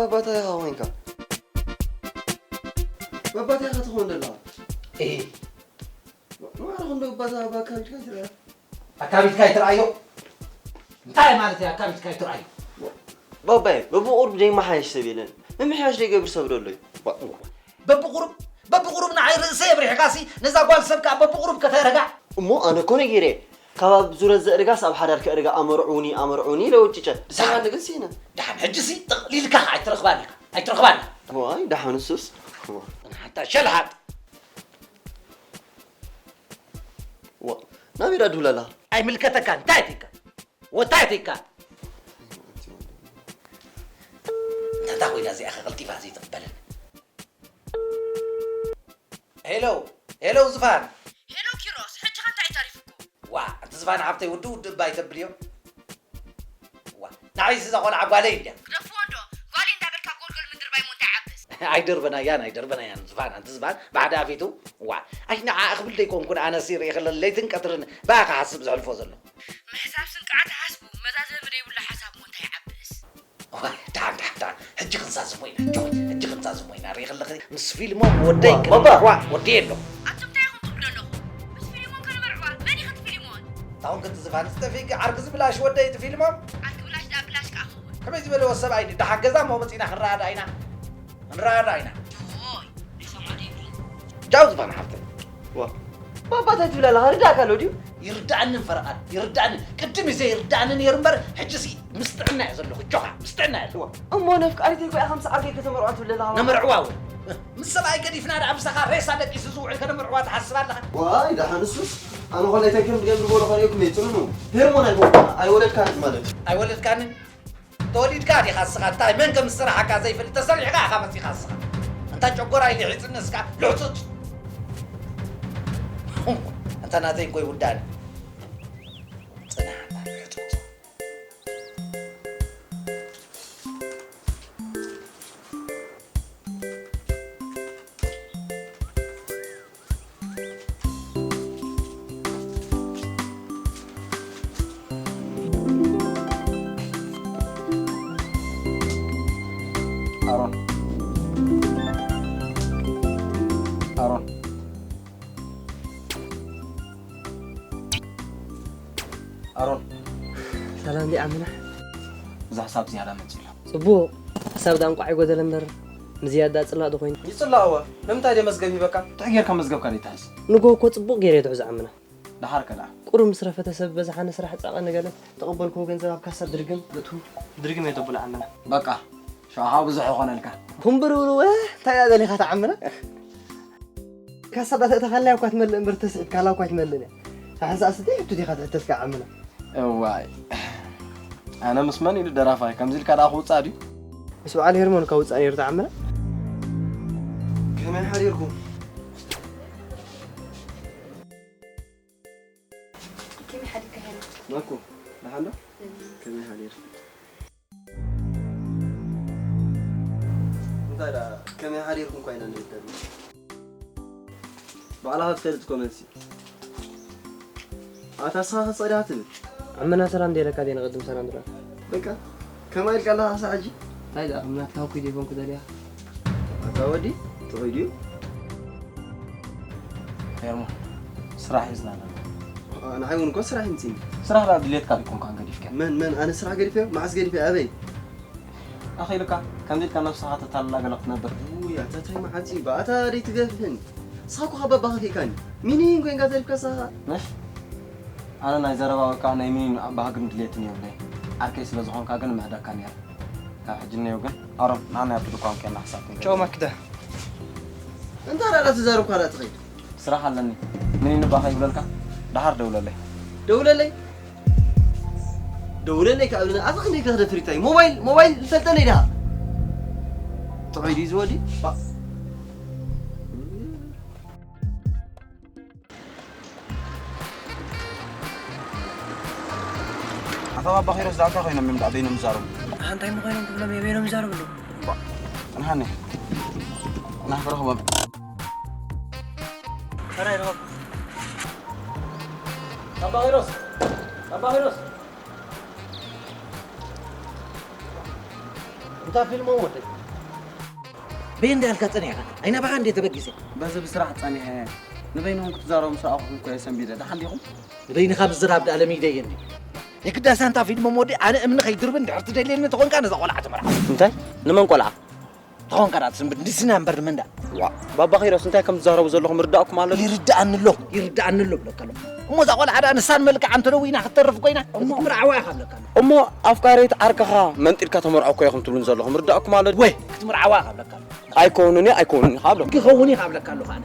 ኣባታ ኢኻ ኮይንካ። ኣባታ ኢኻ ትኸውን ዘለኻ። እሂ። ንባዕልኻ እንዶ ኣባታ ኣካቢትካ ይትረኣ። ኣካቢትካ ይትረኣዮ? እንታይ ማለት እዩ ኣካቢትካ ይትረኣዮ? ባባየ፣ በብቑሩብ ዘይመሓየሽ ሰብ የለን። ምምሕያሽ ዘይገብር ሰብ ዶ ኣሎ እዩ? በብቑሩብ፣ በብቑሩብ ንዓይ ርእሰይ የብሪሕካሲ፣ ነዛ ጓል ሰብ ከኣ በብቑሩብ ከተእርጋ። እሞ ኣነ እኮ ነጊረ፣ ካብ ኣብ ዙረት ዘእርጋስ ኣብ ሓዳር ከእርጋ ኣመርዑኒ፣ ኣመርዑኒ ኢለ ወጭጨ። ንስኻ ግን ስኢነ። ደሓን ሕጂሲ ጠቕሊልካ ኣይትረኽባን ኢኻ፣ ኣይትረኽባን ኢኻ። ዋይ፣ ደሓን እሱስ። እዋ። ሓንታ ሸልሃጥ። ዋ፣ ናበይ ደኣ ድውለላ? ኣይምልከተካን፣ እንታይ ኣትካ? ወ እንታይ ኣትካ? እንታ ኮይና እዚኣ ከ ቀልጢፋ ዘይትቕበለኒ? ሄሎ፣ ሄሎ ዝፋን። ሄሎ ኪሮስ፣ ሕጂ ኸ እንታይ ተሪፉኩም? ዋ፣ ኣንቲ ዝፋን ሓብተይ ውድእ ውድእ እባ ኣይተብልዮ። ዋ፣ ንዓይስ እዛ ቆልዓ ጓለይ እንድያ። ግደፍዎ እንዶ፣ ጓለይ እንዳበልካ ጎልጎል ምድርባይ እሞ እንታይ ይዓብስ? ኣይደርበናያን፣ ኣይደርበናያን ዝፋን፣ ኣንቲ ዝፋን ብሓደ ኣፊቱ። ዋ፣ ኣሽ ንዓኣ ክብል ደይኮንኩን ኣነሲ ርእየ ከለኒ ለይትን ቀትርን ብኣ ክሓስብ ዘሕልፎ ዘለኹ። ምሕሳብ ስንቅዓ ተሓስቡ፣ መዛዘሚ ደይብሉ ሓሳብ እሞ እንታይ ይዓብስ? ዋይ፣ ደሓን፣ ደሓን፣ ደሓን። ሕጂ ክንዛዝሞ ኢና፣ ጆይ፣ ሕጂ ክንዛዝሞ ኢና። ርኢ ከለኺ ምስ ፊልሞን ወደይ ዋ፣ ባባ። ክንምርዕዋ ወደይ ኣሎ። ኣቱም እንታይ ኢኹም ትብሉ ዘለኹም? ምስ ፊልሞን ክንምርዕዋ? መን እዩ እቲ ፊልሞን? ታውን ክቲ ዝፋን ዝጠፊእኪ ዓርኪ ዝብላሽ ወደይ እቲ ፊልሞን? ዓርኪ ብላሽ ደኣ ብላሽ ከኣ ክኸውን። ከመይ ዝበለ ወሰብ ኣይኒ? ደሓን ገዛ እሞ መጺና ክንረኣዳ ኢና። ንረኣና ኢና። ጆይ፣ ኣይሰምዖ ደይብሉ። ጃው ዝፋን ሓፍተይ። ዋ፣ ባባ እንታይ ትብል ኣለኻ? ርዳእካ ኣሎ ድዩ? ይርዳእንን ፈረቓን፣ ይርዳእንን። ቅድም እዩ ዘይርዳእኒ ነይሩ እምበር፣ ሕጂሲ ምስ ጥዕና እየ ዘለኹ። ጆኻ፣ ምስ ጥዕና እየ ዘለኹ። ዋ፣ እሞ ነፍቃሪተይ እኮ እያ ከም ሰዓርከይ ከተመርዖ ትብል ኣለኻ። ነመርዕዋ እውን። ምስ ሰብኣይ ገዲፍና ደኣ ምሳኻ ሬሳ ደቂሱ ዝውዕል ከነመርዕዋ ትሓስብ ኣለኻ? ዋይ፣ ደሓን እሱስ። ኣነ ኾለይተይ ከም ብደም ዝበሎ ኾነ እኮ መይጽኑ ነው። ሄርሞን ኣይኮንኩን፣ ኣይወለድካን ማለት። ኣይወለድካንን? ተወሊድካ ዲኻ እስኻ? እንታይ መን ከም ዝሰራሓካ ዘይፈልጥ ተሰሪሕካ ኢኻ መጺኻ እስኻ። እንታይ ጨጎራይ ልሒጽኒ እስካ ልሕጹጽ። እንተ ናተይ እኮ ይውዳእኒ። ጽናሕ ልሕጹጽ። ኣሮን። ኣሮን። ኣሮን። ሰላም ዲኣ ምና? እዛ ሕሳብ ዝያዳ መጽእ ኣሎ። ጽቡቕ። ሕሳብ ደኣ እንቋዕ ይጎደለ እምበር፣ ንዝያዳ ጽላእ ዶ ኮይኑ? ይጽላእ እወ። ንምንታይ ድየ መዝገብ ሂበካ? እንታይ ጌርካ መዝገብካ ዘይትሕዝ? ንግሆ እኮ ጽቡቕ ገይረ እየ ዝሕዞ ዓምና። ደሓር ከ ደኣ? ቁሩብ ምስ ረፈተ ሰብ በዝሓ ንስራሕ ጻቐ ንገለ ተቐበልክዎ ገንዘብ ኣብ ካሳ ድርግም ገጥሁ። ድርግም እየ ተብሎ ዓምና። በቃ፣ ሽዑ ብዙሕ ይኾነልካ። ኩምብር ብልወ፣ እንታይ ደኣ ደሊኻ ትዓምና? ካሳ ዳተእተኻላ እኳ ትመልእ እምበር ተስዒብካላ እኳ ኣይትመልእን እያ። ተሓንሳእ ስትይ ሕቱት ኢኻ ትሕተት ከዓምና። እዋይ። ኣነ ምስ መን ኢሉ ደራፋይ? ከምዚ ኢልካ ደኣ ክውጻእ ድዩ? ምስ በዓል ሄርሞን እካ ውጻእ ነይሩ ተዓምና። ከመይ ሓዲርኩም? ከመይ ሓዲርካ ሄኖክ? ማኩ፣ ደሓን ዶ? ከመይ ሓዲርኩም? እንታይ ደኣ፣ ከመይ ሓዲርኩም እኳ ኢና ንብል ዘለና። ባዕልኻ ትፈልጥ እኮ መልሲ። ኣታ ንስኻ ከ ጸዲኻ ትብል? ዓመና ሰላም ደይለካ ደይ ንቐድም ሰላም ድራ። በቃ፣ ከማይ ኢልካ ኣለኻ ክሳዕ ሕጂ? እንታይ ደኣ፣ እምናትካ እኮ ዘይኮንኩ ደልያ። ኣታ ወዲ፣ ጥዑይ ድዩ? ሄርሞ፣ ስራሕ ሒዝና ኣለና። ኣ፣ ንዓይ እውን እኮ ስራሕ ይምጽእኒ። ስራሕ ደኣ ድሌትካ ዲኮንካን ገዲፍካ? መን፣ መን? ኣነ ስራሕ ገዲፈዮ? መዓስ ገዲፈዮ? ኣበይ? ኣኺሉካ፣ ከምዚ ኢልካ ነብስኻ ተታልላ ገለ ክትነብር። ውይ፣ ኣታ ታይ መዓት እዩ? ብኣታ ደይትገፍሕን። ንስኻ እኮ ካብ ባባ ከፊእካኒ። ሚኒን ኮይንካ ተሪፍካ ንስኻ። ነሽ? ኣነ ናይ ዘረባ ወይ ከዓ ናይ ሚኒን ኣባህግን ድሌትን የብለይ። ዓርከይ ስለ ዝኾንካ ግን ምሕደካ ነይረ። ካብ ሕጂ እነዮ ግን፣ ኣሮን፣ ንዓናይ ኣብቲ ድኳን ኬድና ሓሳብ ክንገብር። ቻው፣ ማክዳ። እንታይ ደኣ ትዛረብ ካልኣ ትኸይድ? ስራሕ ኣለኒ። ሚኒን እባ ከይብለልካ፣ ደሓር ደውለለይ። ደውለለይ? ደውለለይ ከኣ ብለና፣ ኣታ ክንደይ ከኽደ ፍሪታይ? ሞባይል፣ ሞባይል ዝፈልጠለይ ደኣ። ጥዑይ ድዩ ዝወዲ? ባ-፣ ኣታ ባባ ኪሮስ ዳኣ እንታይ ኮይኖም እዮም ደኣ በይኖም ዝዛረቡ? ኣንታይ ምኾይኖም ክብሎም እዮም በይኖም ዝዛረቡ ኣለዉ? ባ-፣ ጽንሓኒ። ጽናሕ ክረኽቦም። ሰራይ ረኸብ። ኣባ ኪሮስ፣ ኣባ ኪሮስ። እታ ፊልም እውን ወደይ። በይ እንዳልካ ጸኒሕካ፣ ኣይናባኻ እንዴ ተበጊሰ? በዚ ብስራሕ ጸኒሐ፣ ንበይንኹም ክትዛረቡ ምስ ረኣኹኹም እኮ እየ ሰንቢደ። ደሓን ዲኹም? ንበይንኻ ምዝራብ ደኣ ለሚደ እየ እንዲ። የግዳስ ኣንታ ፊልም ወዲ፣ ኣነ እምኒ ከይድርብን ድሕር ትደልየኒ ተኾንካ ነዛ ቆልዓ ትምርዓ። እንታይ? ንመን ቆልዓ? ተኾንካ ደኣ ትስንብድ፣ ንስና እምበር ንመን ደኣ? ዋ፣ ባባ ኺሮስ እንታይ ከም ትዛረቡ ዘለኹም ርዳእኩም ኣሎ? ይርድኣኒ ኣሎ፣ ይርድኣኒ ኣሎ ብለካ ኣለኹ። እሞ እዛ ቆልዓ ደኣ ንሳን መልክዓ እንተ ደዊና ክትተርፍ ኮይና፣ እሞ ክትምርዓዋ ኢኻ ብለካ ኣለኹ። እሞ ኣፍቃሪት ዓርክኻ መንጢልካ ተመርዖ እኮ ኢኹም ትብሉን ዘለኹም ርዳእኩም ኣሎ? ወይ ክትምርዓዋ ኢኻ ብለካ ኣለኹ። ኣይኮኑን እዩ፣ ኣይኮኑን እዩ፣ ካብ ዶ? ክኸውን እዩ ካብ ለካ ኣለኹ ኣነ።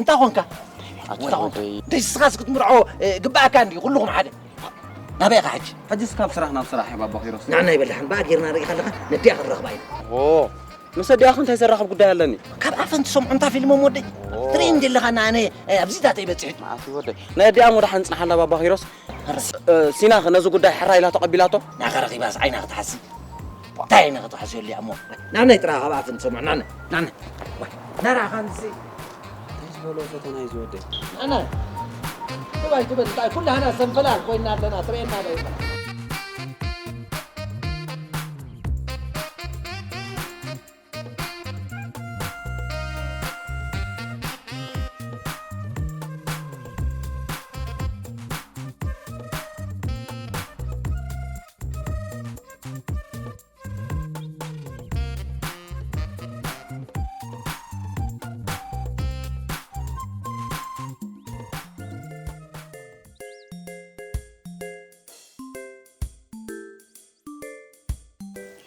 እንታይ ኾንካ? ኣታ እንታይ ኾንካ? ወደይ። ደይ ስኻስ ክትምርዖ፣ እ፣ ግባእካ እንድዩ፣ ኩልኹም ሓደ። ናበይ ኢኻ ሕጂ? ሕጂስ ካብ ስራሕ ናብ ስራሕ እየ ባባ ኺሮስ። ንዓና ይበልሕ፣ እምበኣር ጌርና ርኢኻ ኣለኻ፣ ነዲኣ ክንረኽባ ኢና። ኦ፣ ምስ ኣዲኣኺ እንታይ ዘራኽብ ጉዳይ ኣለኒ? ካብ ኣፈን ትሰምዖ እንታ ፊልሞም ወደይ። ኦ። ትርኢ እንዲ ኣለኻ፣ ንኣነ፣ እ፣ ኣብዚታተይ በጺሑ። መዓት እዩ ወደይ። ናይ ኣዲኣ እሞ ደሓን ጽንሓላ ባባ ኺሮስ። ርስ- እ፣ ሲናኸ ነዚ ጉዳይ ሕራይ ኢላ ተቐቢላቶ? ናኻ ረኺባስ ዓይና ክትሓሲ። እንታይ ዓይና ክትሓስየሉ እያ እሞ? ናናይ ጥራ ካብ ኣፍን ትሰምዖ፣ ናና፣ ናና። ናና፣ ዋ፣ ናና፣ ኻንሲ። እንታይ ዝበሎ ፈተና እዩ ዝወደይ? ናና። ጥባይ ትበል፣ እንታይ ኩላህና ሰንፈላል ኮይና ኣለና፣ ትርእየና ዶ ይበል?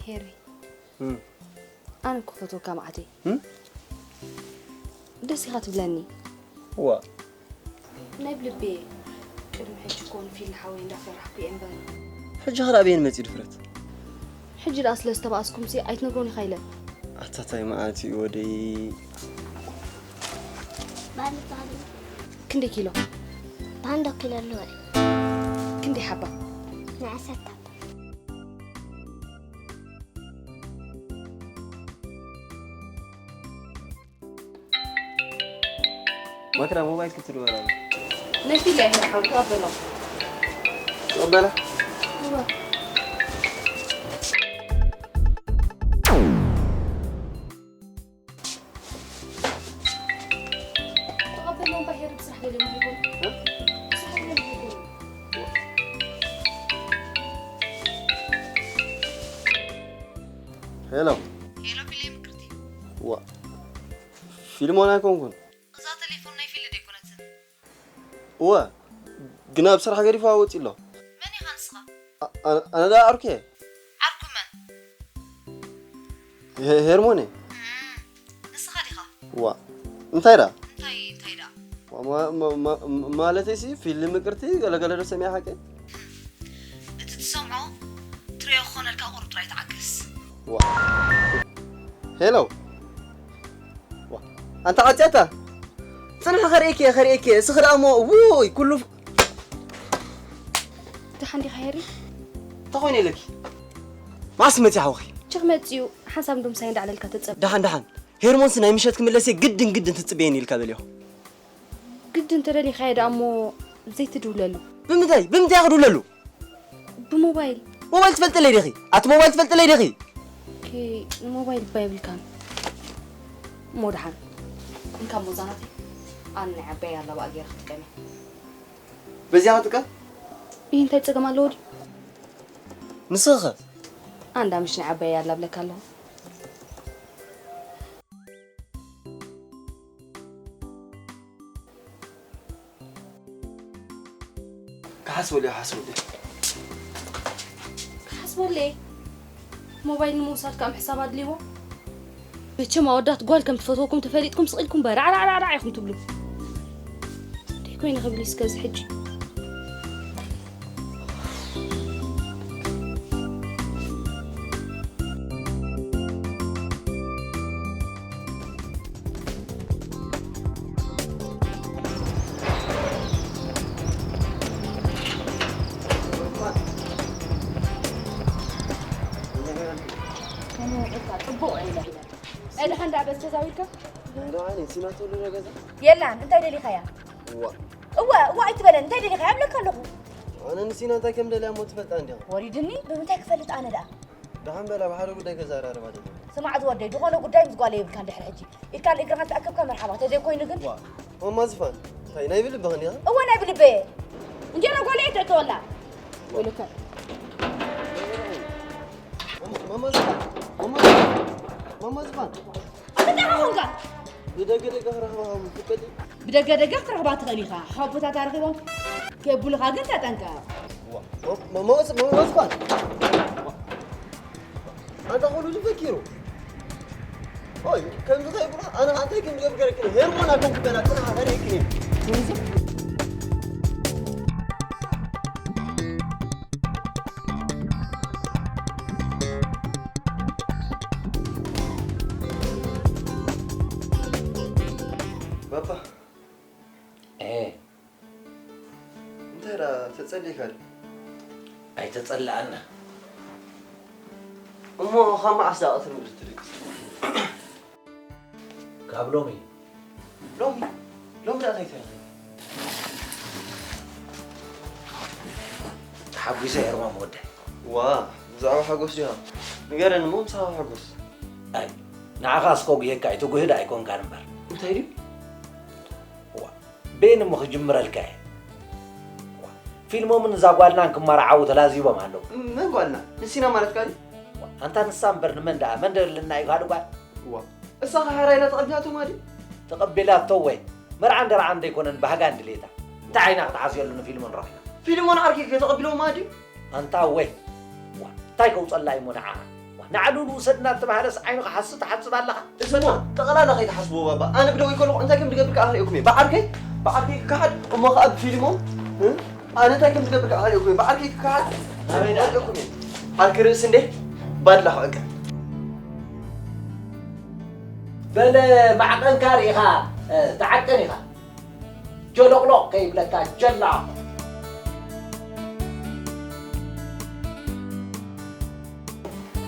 ሄሪ፣ እም። ኣነ እኮ ፈትወካ መዓተይ። እም? ደስ ኢኻ ትብለኒ። እዋ። ናይ ብልቢ እየ። ቅድሚ ሕጂ እኮ ንፊል ንሓወይ እንዳፈራሕኩ እየ እምበር። ሕጂ ኸ ኣበየን መጺኡ ድፍረት? ሕጂ ደኣ ስለ ዝተባኣስኩምሲ ኣይትነግሮን ኢኻ ኢለ። ኣታ ታይ መዓት እዩ ወደይ። ባኒ፣ ባኒ። ክንደይ ኪሎ? ባንዶ ኪሎ ኣለዎ። ክንደይ ሓባ? ንዓሰርተ። መክራ ሞባይል ክትድወል ኣለ። ነቲ ላይ ሓው ተቐበሎ። ተቐበለ? እዋ። ተቐበሎ እምባ ሄር ብስራሕ ደለ ይኮን? እ? ብስራሕ ደለ ይኮን? ሄሎ። ሄሎ፣ ቢለይ ምክርቲ። ዋ። ፊልሞን ኣይኮንኩን። እዛ ቴሌፎን ናይ ፊልድ ኣይኮነትን። እወ፣ ግን ኣብ ስራሕ ገዲፋ ወጺ ኣሎ። መን ኢኻ ንስኻ? ኣ-፣ ኣነ፣ ኣነ ደኣ ዓርኩ እየ። ዓርኩ መን? ሄ-፣ ሄርሞን እየ። እም፣ ንስኻ ዲኻ? ዋ፣ እንታይ ደኣ? እንታይ፣ እንታይ ደኣ? ዋ፣ ማ-፣ ማ-፣ ማ-፣ ማለተይሲ ፊልም ቅርቲ ገለገለ ዶ ሰሚዓ ሓቂ? እቲ ትሰምዖ ትሪኦ ክኾነልካ ቁሩብ ጥራይ ተዓገስ። ዋ። ሄሎ። ዋ። ኣንታ ዓጽያታ። ጽንሒ ከርእየኪ እየ፣ ከርእየኪ እየ። እስኺ ደኣ እሞ፣ ውይ፣ ኩሉ ፍ-፣ ደሓን ዲኻ ሄሪ? እንታይ ኮይኑ ኢለኪ? መዓስ መጺ ሓውኺ? ቸኽ መጺኡ፣ ሓንሳብ እንዶ ምሳይ እንዳዕለልካ ተጸብ። ደሓን፣ ደሓን። ሄርሞንስ ናይ ምሸት ክምለስ እየ፣ ግድን፣ ግድን ትጽበየኒ ኢልካ በልዮ። ግድን ተደሊኻዮ ደኣ እሞ ዘይትድውለሉ። ብምንታይ? ብምንታይ ክድውለሉ? ብሞባይል። ሞባይል ትፈልጥለይ ዲኺ? ኣቲ ሞባይል ትፈልጥለይ ዲኺ? ኦኬ፣ ሞባይል እባ የብልካን። እሞ ደሓን። እንካ እሞ እዛ ናተይ። ኣነ ናይ ዓባይ ኣላባኣ ገይረ ክጥቀም እየ። በዚኣ ክጥቀም? ይህ እንታይ ጸገም ኣለዎ ድዩ? ንስኺ ኸ? ኣንዳ ምሽ ናይ ዓባይ ኣላ ብለካ ኣለኹ። ክሓስበሉ እየ፣ ክሓስበሉ እየ። ክሓስበሉ እየ? ሞባይል ንምውሳድ ከኣ ምሕሳብ ኣድልይዎ? መቸም ኣወዳት ጓል ከም ትፈትወኩም ተፈሊጥኩም ስቕ ኢልኩም በራዕራዕራዕ ኢኹም ትብሉ። ደይ ኮይነ ክብል እስከ እዚ ሕጂ። ጽቡቕ ኢለ። እድኻ እንዳ በስ ተዛዊርካ? እንዶ ኣነ ሲና ትብሉ ዶ ገዛ? የላን፣ እንታይ ደሊኻያ? እዋ። እዋ፣ እዋ ኣይትበለን፣ እንታይ ደሊኻያ እብለካ ኣለኹ። ኣነ ንሲና እንታይ ከም ደልያ እሞ ትፈልጣ እንዲያ። ወሪድኒ፣ ብምንታይ ክፈልጥ ኣነ ደኣ? ደሓን በላ፣ ብሓደ ጉዳይ ከዘራርባ ደለኹ። ስማዕ ዝወደይ፣ ዝኾነ ጉዳይ ምስ ጓለይ የብልካን ድሕሪ ሕጂ። ኢድካን እግርኻን ተኣከብካ መርሓባ፣ ተዘይኮይኑ ግን። ዋ፣ ማማ ዝፋን፣ እንታይ ናይ ብልብኽን ኢኻ? እወ፣ ናይ ብልበ እየ። እንጀራ ጓለይ ትእተወላ። ወይለካ። ማማ፣ ማማ ዝፋን፣ ማማ ዝፋን፣ ማማ ዝፋን። ኣበይ ኾንካ? ብደገ ደገ ክረኽባ ከም ትቀዲ። ብደገ ደገ ክትረኽባ ትኽእል ኢኻ። ሓቦታት ኣረኺቦም ከብሉኻ ግን ተጠንቀቕ። ዋ፣ ማ-፣ ማ-፣ ማማ ዝፋን። ኣንታ ኩሉ ዝፈኪሩ። ኦይ፣ ከምዚ ከይብሎ ኣነ እንታይ ከም ዝገብር ገረክኒ። ሄርሞን ኣኮንኩ ገና ጽናሕ ገረክኒ። ባባ። ኤ። እንታይ ደኣ ተጸሊእካ ድዩ? ኣይተጸላኣና። እሞ ካብ መዓስ ደኣ ቀትሪ ምድሪ ትድቅስ? ካብ ሎሚ። ሎሚ? ሎሚ ደኣ እንታይ ተረኺቡ? ተሓጒሰ ኤርማ ምወደይ። ዋ፣ ብዛዕባ ሓጎስ ዲኻ? ንገረኒ እሞ ምሳኻ ሓጎስ። ኣይ፣ ንዓኻ እስኮ ጉሄካ ኣይትጉህድ ኣይኮንካን እምበር። እንታይ ድዩ? ዋ፣ ቤን እሞ ክጅምረልካ እየ። ዋ፣ ፊልሞምን እዛ ጓልናን ክመርዓዉ ተላዚቦም ኣለዉ። መን ጓልና? ንሲና ማለትካ ድዩ? ዋ፣ ኣንታ ንሳ እምበር ንመን ደኣ? መን ደለና እዩ ካልእ ጓል? ዋ፣ እሳ ኸ ሓራይ ኢላ ተቐቢላቶ ማዲ? ተቐቢላቶ ወይ? መርዓን ደርዓን ዘይኮነን ባህጋን ድሌታ። እንታይ ዓይና ክትዓስየሉ ንፊልሞን ረኺባ? ፊልሞን ዓርኪ ከተቐቢሎ ማዲ? ኣንታ ወይ። ዋ፣ እንታይ ከውጸላ እሞ ንዓ? ዋ፣ ንዓሉሉ ውሰድና እተባህለስ ዓይኑ ክሓስ ትሓስብ ኣለኻ? እዚ እሞ ጠቕላላ ከይትሓስብዎ ባባ። ኣነ ብደወይ ከለኹ እንታይ ከም ዝገብር ከኣ ክርእየኩም እየ። ብዓርከይ፣ ብዓርከይ ክከሓድ እሞ ከኣ ብፊልሞን፣ እ? ኣነ እንታይ ከም ዝገብር ከኣ ክርእየኩም እየ። ብዓርከይ ክከሓድ ኣበይ ደኣ? ክርእየኩም እየ። ዓርኪ ርእሲ እንዴ? ባድላ ክዕቀ። በለ ማዕቐንካ ርኢኻ፣ እ፣ ተዓቀን ኢኻ። ጀሎቕሎቕ ከይብለካ ጀላቕ።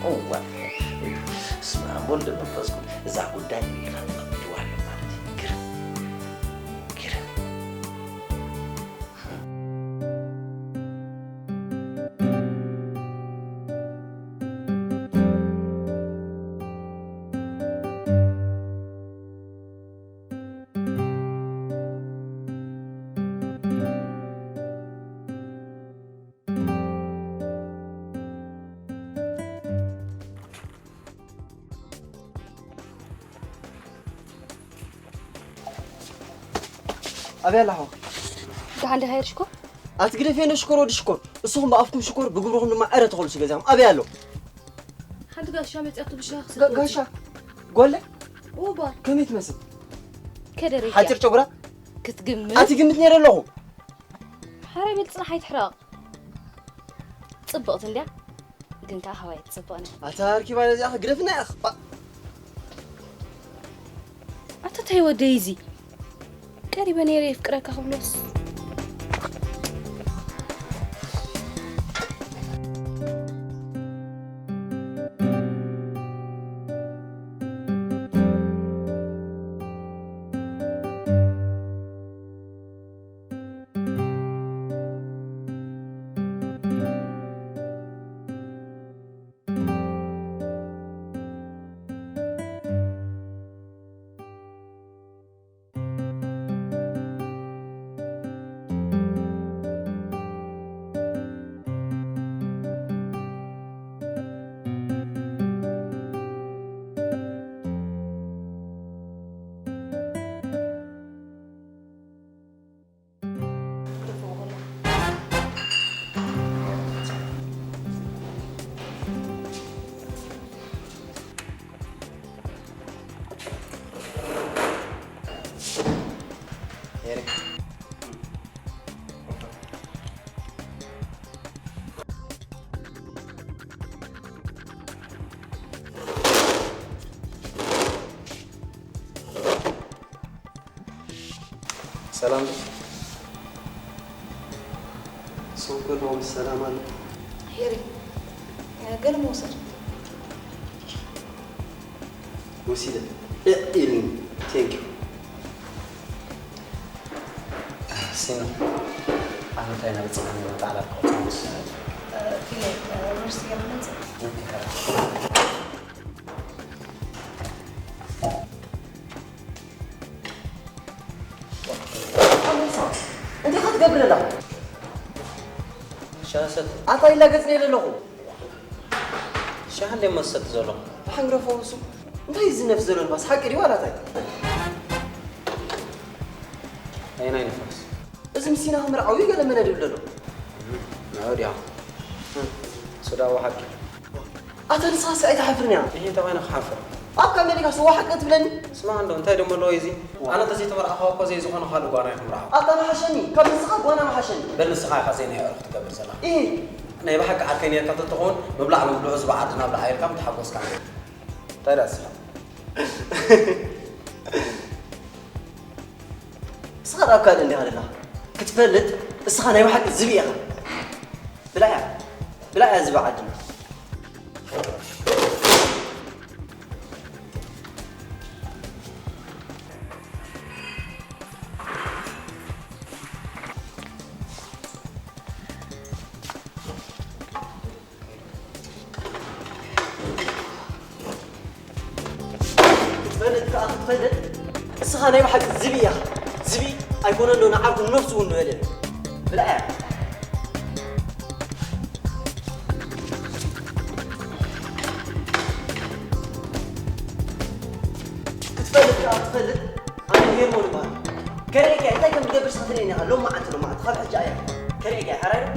እዋ፣ በስመ ኣብ ወልድ መንፈስ ቅዱስ። እዛ ጉዳይ ርኢኻ ተቐቢልዋ ኣሎ ማለት እዩ። ግርም፣ ግርም። ኣበይ ኣላ ሓወ? ደሓን ዲኻ ሽኮር? ኣትግደፍየኒ ሽኮር ወዲ ሽኮር። እስኹም ብኣፍኩም ሽኮር፣ ብግብርኹም ድማ ዕረ ተኾልሱ ገዛኹም። ኣበይ ኣሎ? ሓንቲ ጋሻ መፂኣቶ ብሻ ጋ-፣ ክሰጥወኪ። ጋሻ? ጓለ? እወ ጓል። ከመይ ትመስል? ከደረጃ። ሓፂር ጨጉራ? ክትግምት? ኣቲ ግምት ነይረ ኣለኹ። ሓራይ በል ጽናሕ ኣይትሕረቕ። ጽብቕቲ እንድያ፣ ግን ከኣ ሃዋይ ትጽብቕኒ። ኣታ ኣርኪባ ነዚኣ ግደፍና ኢኻ። ባ-፣ ኣታ ታይ ወደይ እዚ? ቀሪበ ነይረ የፍቅረካ ክብሎስ። ሰላም። ሱቅ ከለኹም ሰላም ኣሎ። ሄሪ፣ ገለ መውሰድ። ወሲደ። እ፣ ኢልኒ። Thank you። ሲኖ፣ ኣነ እንታይ ናብ ጽናን መጣዕላት ቆጽሮስ? ፊለ፣ ሩዝ ገይረ መጽእ። ኣመልሳ፣ እንታይ ኢኻ ትገብር ዘለኻ? ሻሂ ሰቲ። ኣታ ኢላ ገጽ ነይ ዘለኹ። ሻሂ እንደ መሰቲ ዘለኹ። ብሓንግረፎ እሱ። እንታይ እዩ ዝነፍስ ዘሎ ንፋስ? ሓቂ ድዩ ዋላ እንታይ? ኣየናይ ንፋስ? እዚ ምስና ክምርዓው እዩ ገለ መለ ድብል ዘሎ። ናይ ወዲያ። ስዳዋ ሓቂ። ኣታ ንስኻስ ኣይትሓፍርን እያ? ይሄ እንታይ ኮይነ ክሓፍር? ኣብ ካሜራ ኢኻ ስዋ ሓቂ ትብለኒ? ስማዕ እንዶ፣ እንታይ ደሞ ኣለዎ እዚ? ኣነ ተዘይተመርዓኹ እኮ ዘይዝኾነ ካልእ ጓና ይኹን ረሃብ። ኣታ መሓሸኒ፣ ካብ ንስኻ ጓና መሓሸኒ። በል ንስኻ ኢኻ ዘይናይ ኣዕሩኽ ትገብር ዘላ። ኢሂ። ናይ ብሓቂ ዓርከይ ነርካ ተትኸውን፣ ምብላዕ ምብልዑ ዝብዓድና ብልዓ ኢልካ ምተሓጎስካ። እንታይ ደኣ ንስኻ? ንስኻ ኣብ ካልእ እንዲኻ ዘለኻ። ክትፈልጥ፣ እስኻ ናይ ብሓቂ ዝብኢ ኢኻ። ብላዕ እያ። ብላዕ እያ ዝብኢ ዓድና። ክትፈልጥ ከኣ ክትፈልጥ፣ እስኻ ናይ ብሓቂ ዝብኢ ኢኻ። ዝብኢ ኣይኮነን ዶ ንዓርኩ ነፍሱ እውን ንበለ። ብላዕ እያ። ክትፈልጥ ከኣ ክትፈልጥ፣ ኣነ ሄርሞን እበሃል። ከርእየካ እንታይ ከም ትገብር ስኽትርእየኒ ኢኻ። ሎማዓንቲ፣ ሎማዓንቲ፣ ካብ ሕጂ ኣያ። ከርእየካ እየ፣ ሓራይ ዶ?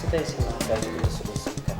ስተይ ስማ እንታይ ዝብል ስሉስ ይከራ።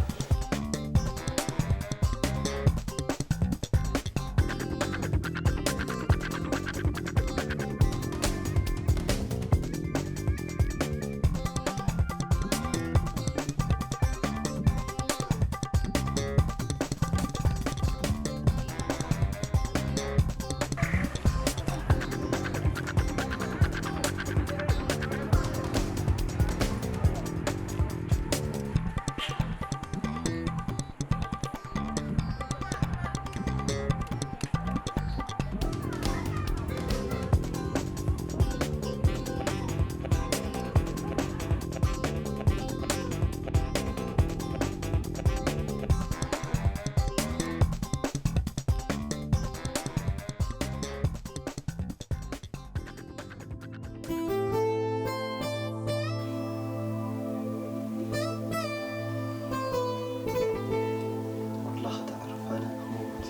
ኩላኻ ተዕርፋለ ክመውት።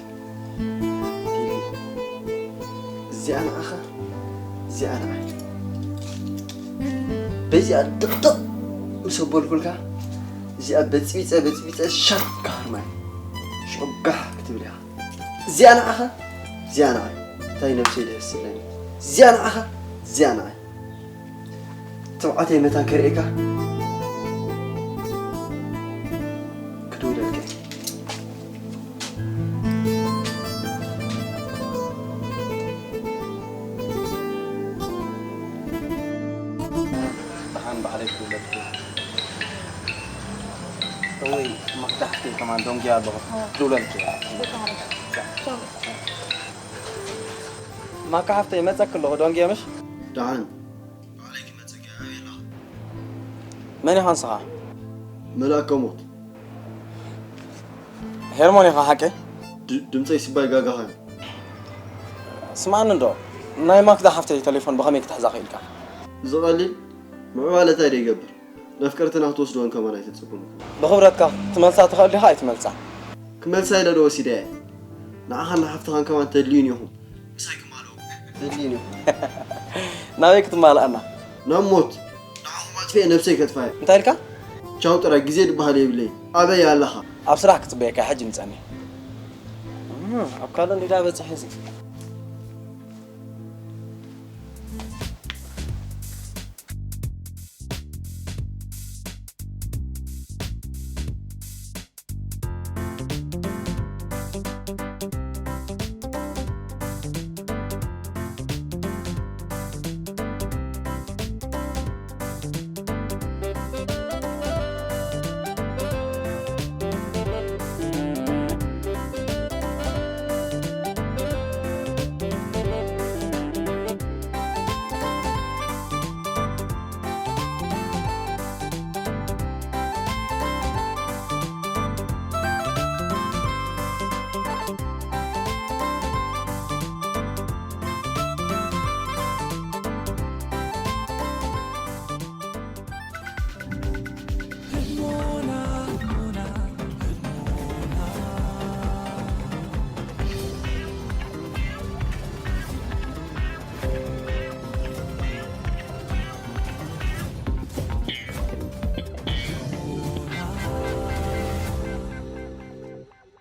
እዚኣ ንዓኻ፣ እዚኣ ንዓይ። በዚኣ ድቕድቕ ምስ ኣበልኩልካ፣ እዚኣ በጽቢጸ፣ በጽቢጸ ሻፍ ክሃርማ እየ። ሽዑ ጋሕ ክትብል ኢኻ። እዚኣ ንዓኻ፣ እዚኣ ንዓይ። እንታይ ነብሰይ ደስ ዝብለኒ። እዚኣ ንዓኻ፣ እዚኣ ንዓይ። ትብዓተይ መታን ከርእየካ ክድውለልካ እየ። ደሓን ባዕለይ ክድውለልካ እየ። እወይ፣ ማክዳ ሓፍተይ ከማን ደንጉየ ኣለኹ። ክድውለልካ እየ። ማካ ሓፍተይ፣ መጸክ ኣለኹ፣ ደንጉየ ምሽ? ደሓን። ባዕለይ ክመጸኪ ኣበይ ኣለኻ? መን ኢኻ ንስኻ? መልኣከ ሞት። ሄርሞን ኢኻ ሓቀይ? ድ-፣ ድምጸይ ስባይ ጋጋኻ እዩ። ስምዓኒ እንዶ፣ ናይ ማክዳ ሓፍተይ ቴሌፎን ብኸመይ ክትሕዛ ክኢልካ? እዚ ቀሊል ምዕባለ እንታይ ዶ ይገብር? ነፍቀርትና ክትወስድወን ከማን ኣይተጸበምኩ። ብኽብረትካ ክትመልሳ ትኽእል ዲኻ ኣይትመልሳ? ክመልሳ ኢለ ዶ ወሲደያ እየ? ንዓኻን ንሓፍትኻን ከማን ተድልዩን ኢኹም። ምሳይ ክማልኡ ተድልዩን ኢኹም። ናበይ ክትማልኣና? ናብ ሞት። ንዓኹም ኣጥፊኤ ነብሰይ ከጥፋ እየ። እንታይ ኢልካ? ቻው ጥራይ፣ ግዜ ዝበሃል የብለይ። ኣበይ ኣለኻ? ኣብ ስራሕ ክጽበየካ፣ ሕጂ ምጸኒ። እም፣ ኣብ ካልእ እንዲዳ በጽሕ እዚ።